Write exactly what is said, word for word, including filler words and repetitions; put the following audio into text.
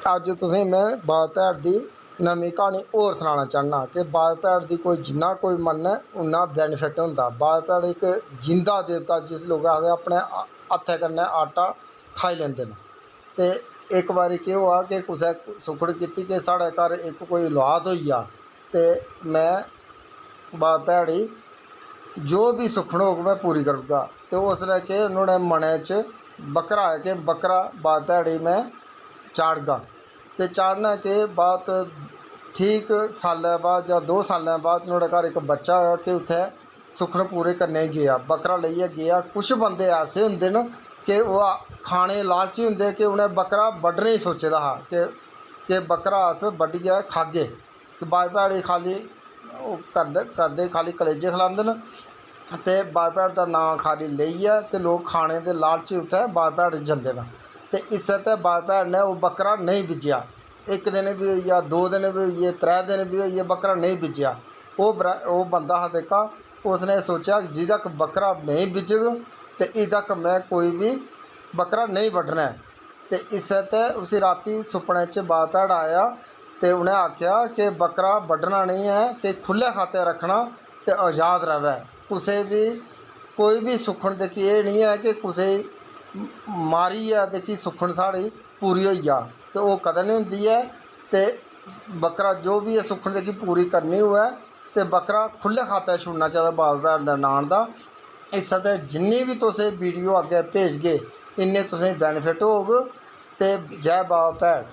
अज्ज तुसेंगी में बाबे भैड़ दी नमीं क्हानी होर सनाना चाह्न्नां कि बाबे भैड़ दी कोई जिन्ना कोई मन्नै उन्ना benefit होंदा। बाबे भैड़ इक जिंदा देवता, जिस लोक आखदे अपने हत्थै कन्नै आटा खाई लैंदे न। ते इक बारी केह् होआ कि कुसै सुक्खन कीती कि साढ़े घर इक कोई औलाद होई जा ते में बाबे भैड़ गी जो बी सुक्खन होग में पूरी करी ओड़गा। ते उसलै केह् नुहाड़े मनै च बक्करा आया कि बक्करा बाबे भैड़ गी में चाढ़गा। ते चाढ़ना केह्, बात ठीक साल्लै बाद जां दो साल्लें बाद नुहाड़े घर इक बच्चा होआ कि उत्थै सुक्खन पूरे करने गी गेआ, बक्करा लेइयै गेआ। कुछ बंदे ऐसे होंदे न कि ओह् खाने दे लालची होंदे कि उ'नें बक्करा बड्ढने गी सोचे दा हा कि, कि बक्करा अस बड्ढियै खागे। ते बाबे भैड़ गी खाल्ली ओह् करदे, करदे खाल्ली कलेजे खलांदे न ते बाबे भैड़ दा नांऽ खाल्ली लेइयै ते लोक खाने दे लालची उत्थै बाबे भैड़ जंदे न। ते इस्सै तै बाबे भैड़ ने ओह् बक्करा नेईं बिज्जेआ। इक दिन बी होई गेआ, दो दिन बी होई गे, त्रै दिन बी होई गे, बक्करा नेईं बिज्जेआ। ओह् ब्र-, ओह् बंदा हा जेह्का, उसने सोचेआ कि जिद तक बक्करा नेईं बिज्जग ते इद तक में कोई बी बक्करा नेईं बड्ढना ऐ। ते इस्सै तै उसी रातीं सुपने च बाबे भैड़ आया ते उ'नें आखेआ कि बक्करा बड्ढना नेईं ऐ, कि खु'ल्ले खातै रक्खना ते अजाद र'वै। कुसै बी, कोई बी सुक्खन जेह्की एह् निं ऐ कि कुसै गी मारियै जेह्की सुक्खन साढ़ी पूरी होई जा, ते ओह् कदें निं होंदी ऐ। ते बक्करा जो बी ऐ सुक्खन जेह्की पूरी करनी होऐ ते बक्करा खु'ल्ले खातै छुड़ना चाहिदा बाबे भैड़ दे नांऽ दा। इस्सै तै जिन्नी बी तुस एह् video अग्गें भेजगे, इन्ने तुसेंगी benefit होग। ते जै बाबा भैड़।